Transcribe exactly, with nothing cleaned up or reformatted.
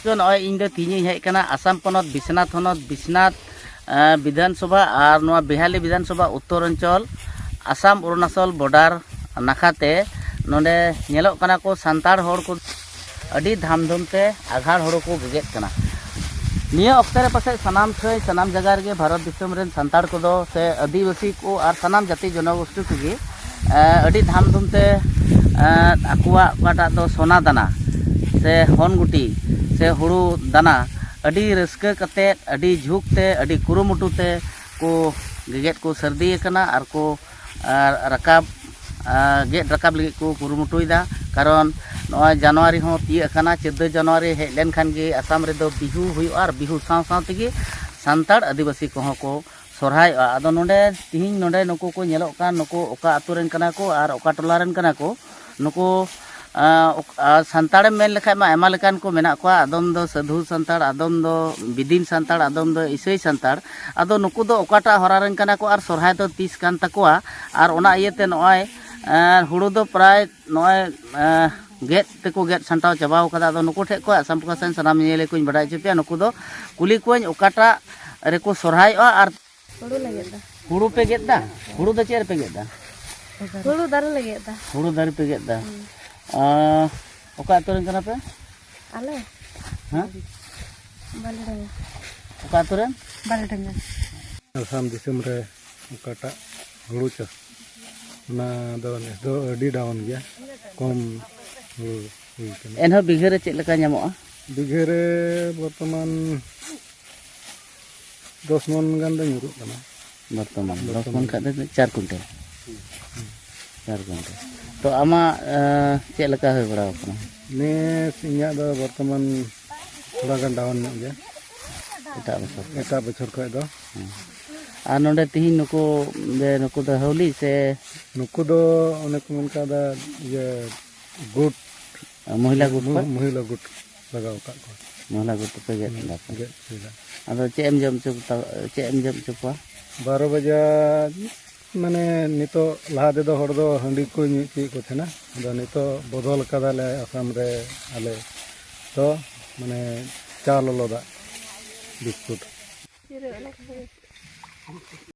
ᱛᱚ ᱱᱚᱜᱼᱚᱭ ᱤᱧ ᱫᱚ ᱛᱤᱦᱤᱧᱤᱧ ᱦᱮᱡ ᱟᱠᱟᱱᱟ ᱟᱥᱟᱢ ᱯᱚᱱᱚᱛ ᱵᱤᱥᱱᱟᱛ ᱦᱚᱱᱚᱛ ᱵᱤᱥᱱᱟᱛ, ᱮ, ᱵᱤᱫᱷᱟᱱ ᱥᱚᱵᱷᱟ ᱟᱨ ᱱᱚᱣᱟ ᱵᱤᱦᱟᱞᱤ ᱵᱤᱫᱷᱟᱱ ᱥᱚᱵᱷᱟ ᱩᱛᱛᱚᱨ ᱚᱧᱪᱚᱞ ᱟᱥᱟᱢ ᱚᱨᱩᱱᱟᱪᱚᱞ ᱵᱚᱰᱟᱨ ᱱᱟᱠᱷᱟᱛᱮ᱾ ᱱᱚᱰᱮ ᱧᱮᱞᱚᱜ ᱠᱟᱱᱟ ᱠᱚ ᱥᱟᱱᱛᱟᱲ ᱦᱚᱲ ᱠᱚ ᱟᱹᱰᱤ ᱫᱷᱟᱢᱫᱷᱩᱢ ᱛᱮ ᱟᱜᱷᱟᱲ ᱦᱳᱲᱳ ᱠᱚ ᱜᱮᱜᱮᱫ ᱠᱟᱱᱟ᱾ ᱱᱤᱭᱟᱹ ᱚᱠᱛᱮ ᱨᱮ ᱯᱟᱥᱮᱡ ᱥᱟᱱᱟᱢ ᱴᱷᱟᱹᱭ ᱥᱟᱱᱟᱢ ᱡᱟᱭᱜᱟ ᱨᱮᱜᱮ ᱵᱷᱟᱨᱚᱛ ᱫᱤᱥᱚᱢ ᱨᱮᱱ ᱥᱟᱱᱛᱟᱲ ᱠᱚᱫᱚ ᱥᱮ ᱟᱹᱫᱤᱵᱟᱹᱥᱤ ᱠᱚ ᱟᱨ ᱥᱟᱱᱟᱢ ᱡᱟᱹᱛᱤ ᱡᱚᱱᱚᱜᱳᱥᱴᱤ ᱠᱚᱜᱮ ᱮ, ᱟᱹᱰᱤ ᱫᱷᱟᱢᱫᱷᱩᱢ ᱛᱮ ᱮ, ᱟᱠᱚᱣᱟᱜ ᱚᱠᱟᱴᱟᱜ ᱫᱚ ᱥᱚᱱᱟ ᱫᱟᱱᱟ ᱥᱮ ᱦᱚᱱ ᱜᱩᱴᱤ ᱥᱮ ᱦᱩᱲᱩ ᱫᱟᱱᱟ ᱟᱹᱰᱤ ᱨᱟᱹᱥᱠᱟᱹ ᱠᱟᱛᱮᱫ, ᱟᱹᱰᱤ ᱡᱷᱩᱠ ᱛᱮ, ᱟᱹᱰᱤ ᱠᱩᱨᱩᱢᱩᱴᱩ ᱛᱮ ᱠᱚ ᱜᱮᱜᱮᱫ ᱠᱚ ᱥᱟᱹᱨᱫᱤ ᱟᱠᱟᱱᱟ ᱟᱨ ᱠᱚ ᱟᱨ ᱨᱟᱠᱟᱵ, ᱟᱨ ᱜᱮᱫ ᱨᱟᱠᱟᱵ ᱞᱟᱹᱜᱤᱫ ᱠᱚ ᱠᱩᱨᱩᱢᱩᱴᱩᱭᱮᱫᱟ᱾ ᱠᱟᱨᱚᱱ ᱱᱚᱜᱼᱚᱭ ᱡᱟᱱᱩᱣᱟᱨᱤ ᱦᱚᱸ ᱛᱤᱭᱟᱹᱜ ᱟᱠᱟᱱᱟ, ᱪᱳᱫᱽᱫᱳ ᱡᱟᱱᱩᱣᱟᱨᱤ ᱦᱮᱡ ᱞᱮᱱᱠᱷᱟᱱ ᱜᱮ ᱟᱥᱟᱢ ᱨᱮᱫᱚ ᱵᱤᱦᱩ ᱦᱩᱭᱩᱜᱼᱟ ᱟᱨ ᱵᱤᱦᱩ ᱥᱟᱶ ᱥᱟᱶ ᱛᱮᱜᱮ ᱥᱟᱱᱛᱟᱲ ᱟᱹᱫᱤᱵᱟᱹᱥᱤ ᱠᱚᱦᱚᱸ ᱠᱚ ᱥᱚᱨᱦᱟᱭᱚᱜᱼᱟ᱾ ᱟᱫᱚ ᱱᱚᱰᱮ ᱛᱤᱦᱤᱧ ᱱᱚᱰᱮ ᱱᱩᱠᱩ ᱠᱚ ᱧᱮᱞᱚᱜ ᱠᱟᱱ ᱱᱩᱠᱩ ᱚᱠᱟ ᱟᱹᱛᱩ ᱨᱮᱱ ᱠᱟᱱᱟ ᱠᱚ ᱟᱨ ᱚᱠᱟ ᱴᱚᱞᱟ ᱨᱮᱱ ᱠᱟᱱᱟ ᱠᱚ? ᱱᱩᱠᱩ ᱟᱸ, ᱚᱠ-, ᱟᱸ, ᱥᱟᱱᱛᱟᱲᱮᱢ ᱢᱮᱱ ᱞᱮᱠᱷᱟᱡ ᱢᱟ ᱟᱭᱢᱟ ᱞᱮᱠᱟᱱ ᱠᱚ ᱢᱮᱱᱟᱜ ᱠᱚᱣᱟ, ᱟᱫᱚᱢ ᱫᱚ ᱥᱟᱹᱫᱷᱩ ᱥᱟᱱᱛᱟᱲ, ᱟᱫᱚᱢ ᱫᱚ ᱵᱤᱫᱤᱱ ᱥᱟᱱᱛᱟᱲ, ᱟᱫᱚᱢ ᱫᱚ ᱤᱥᱟᱹᱭ ᱥᱟᱱᱛᱟᱲ᱾ ᱟᱫᱚ ᱱᱩᱠᱩ ᱫᱚ ᱚᱠᱟᱴᱟᱜ ᱦᱚᱨᱟ ᱨᱮᱱ ᱠᱟᱱᱟ ᱠᱚ ᱟᱨ ᱥᱚᱨᱦᱟᱭ ᱫᱚ ᱛᱤᱥ ᱠᱟᱱ ᱛᱟᱠᱚᱣᱟ? ᱟᱨ ᱚᱱᱟ ᱤᱭᱟᱹᱛᱮ ᱱᱚᱜᱼᱚᱭ ᱟᱨ ᱦᱩᱲᱩ ᱫᱚ ᱯᱨᱟᱭ ᱱᱚᱜᱼᱚᱭ ᱟᱸ, ᱜᱮᱫ ᱛᱮᱠᱚ ᱜᱮᱫ ᱥᱟᱢᱴᱟᱣ ᱪᱟᱵᱟᱣ ᱠᱟᱫᱟ᱾ ᱟᱫᱚ ᱱᱩᱠᱩ ᱴᱷᱮᱡ ᱠᱷᱚᱡ ᱟᱥᱟᱢ ᱯᱨᱚᱠᱟᱥ ᱥᱮᱱ ᱥᱟᱱᱟᱢ ᱧᱮᱧᱮᱞᱤᱭᱟᱹ ᱠᱚᱧ ᱵᱟᱰᱟᱭ ᱦᱚᱪᱚ ᱯᱮᱭᱟ, ᱱᱩᱠᱩ ᱫᱚ ᱠᱩᱞᱤ ᱠᱚᱣᱟᱧ ᱚᱠᱟᱴᱟᱜ ᱨᱮᱠᱚ ᱥᱚᱨᱦᱟᱭᱚᱜᱼᱟ ᱟᱨ ᱦᱩᱲᱩ ᱞᱮ ᱜᱮᱫ ᱮᱫᱟ᱾ ᱦᱩᱲᱩ ᱯᱮ ᱜᱮᱫ ᱮᱫᱟ? ᱦᱩᱲᱩ ᱫᱚ ᱪᱮᱫ ᱨᱮᱯᱮ ᱜᱮᱫ ᱮᱫᱟ? ᱦᱩᱲᱩ ᱫᱟᱨᱮ ᱞᱮ ᱜᱮᱫ ᱮᱫᱟ᱾ ᱦᱩᱲᱩ ᱫᱟᱨᱮ ᱯᱮ ᱜᱮᱫ ᱮᱫᱟ᱾ ᱦᱩᱸ᱾ ᱟᱸ, ᱚᱠᱟ ᱟᱹᱛᱩ ᱨᱮᱱ ᱠᱟᱱᱟ ᱯᱮ? ᱟᱞᱮ? ᱦᱮᱸ? ᱵᱟᱞᱮᱰᱟᱸᱜᱟ᱾ ᱚᱠᱟ ᱟᱹᱛᱩ ᱨᱮᱱ? ᱵᱟᱞᱮᱰᱟᱸᱜᱟ᱾ ᱟᱥᱟᱢ ᱫᱤᱥᱚᱢ ᱨᱮ ᱚᱠᱟᱴᱟᱜ ᱦᱩᱲᱩ ᱪᱟᱥ, ᱚᱱᱟ ᱫᱚ ᱱᱮᱥ ᱫᱚ ᱟᱹᱰᱤ ᱰᱟᱣᱩᱱ ᱜᱮᱭᱟ, ᱠᱚᱢ ᱦᱩᱲᱩ ᱦᱩᱭ ᱠᱟᱱᱟ᱾ ᱮᱱᱦᱚᱸ ᱵᱤᱜᱷᱟᱹ ᱨᱮ ᱪᱮᱫ ᱞᱮᱠᱟ ᱧᱟᱢᱚᱜᱼᱟ? ᱵᱤᱜᱷᱟᱹ ᱨᱮ ᱵᱚᱨᱛᱚᱢᱟᱱ ᱫᱚᱥ ᱢᱚᱱ ᱜᱟᱱ ᱫᱚ ᱧᱩᱨᱩᱜ ᱠᱟᱱᱟ᱾ ᱵᱚᱨᱛᱚᱢᱟᱱ ᱫᱚᱥ ᱢᱚᱱ ᱵᱚᱨᱛᱚᱢᱟᱱ᱾ ᱠᱷᱟᱱ ᱫᱚ ᱪᱟᱨ ᱠᱩᱭᱱᱴᱟᱞ᱾ ᱪᱟᱨ ᱠᱩᱭᱱᱴᱟᱞ᱾ ᱛᱚ ᱟᱢᱟᱜ, ᱮᱸ, ᱪᱮᱫ ᱞᱮᱠᱟ ᱦᱩᱭ ᱵᱟᱲᱟᱣ ᱠᱟᱱᱟ? ᱱᱮᱥ ᱤᱧᱟᱹᱜ ᱫᱚ ᱵᱚᱨᱛᱚᱢᱟᱱ ᱛᱷᱚᱲᱟ ᱜᱟᱱ ᱰᱟᱣᱩᱱ ᱧᱚᱜ ᱜᱮᱭᱟ ᱮᱴᱟᱜ ᱵᱚᱪᱷᱚᱨ ᱠᱷᱚᱱ᱾ ᱮᱴᱟᱜ ᱵᱚᱪᱷᱚᱨ ᱠᱷᱚᱱ ᱫᱚ᱾ ᱦᱮᱸ᱾ ᱟᱨ ᱱᱚᱰᱮ ᱛᱤᱦᱤᱧ ᱱᱩᱠᱩ, ᱡᱮ ᱱᱩᱠᱩ ᱫᱚ ᱦᱟᱹᱣᱞᱤ ᱥᱮ? ᱱᱩᱠᱩ ᱫᱚ ᱚᱱᱮ ᱠᱚ ᱢᱮᱱ ᱠᱟᱫᱟ, ᱤᱭᱟᱹ, ᱜᱩᱴ᱾ ᱢᱚᱦᱤᱞᱟ ᱜᱩᱴ ᱢᱚ-, ᱠᱷᱚᱱ? ᱢᱚᱦᱤᱞᱟ ᱜᱩᱴ ᱞᱟᱜᱟᱣ ᱟᱠᱟᱫ ᱠᱚᱣᱟ᱾ ᱢᱚᱦᱤᱞᱟ ᱜᱩᱴ ᱯᱮ ᱜᱮᱫ ᱦᱩᱸ, ᱮᱫᱟ ᱯᱮ? ᱜᱮᱫ ᱦᱚᱪᱚᱭᱮᱫᱟ᱾ ᱟᱫᱚ ᱪᱮᱫ ᱮᱢ ᱡᱚᱢ ᱦᱚᱪᱚ ᱠᱚᱣᱟ, ᱪᱮᱫ ᱮᱢ ᱡᱚᱢ ᱦᱚᱪᱚ ᱠᱚᱣᱟ? ᱵᱟᱨᱚ ᱵᱟᱡᱟ, ᱢᱟᱱᱮ, ᱱᱤᱛᱚᱜ, ᱞᱟᱦᱟ ᱛᱮᱫᱚ ᱦᱚᱲ ᱫᱚ ᱦᱟᱺᱰᱤ ᱠᱚ ᱧᱩ ᱦᱚᱪᱚᱭᱮᱫ ᱠᱚ ᱛᱟᱦᱮᱱᱟ᱾ ᱟᱫᱚ ᱱᱤᱛᱚᱜ ᱵᱚᱫᱚᱞ ᱠᱟᱫᱟᱞᱮ ᱟᱥᱟᱢ ᱨᱮ ᱟᱞᱮ᱾ ᱛᱚ ᱢᱟᱱᱮ ᱪᱟ ᱞᱚᱞᱚ ᱫᱟᱜ, ᱵᱤᱥᱠᱩᱴ᱾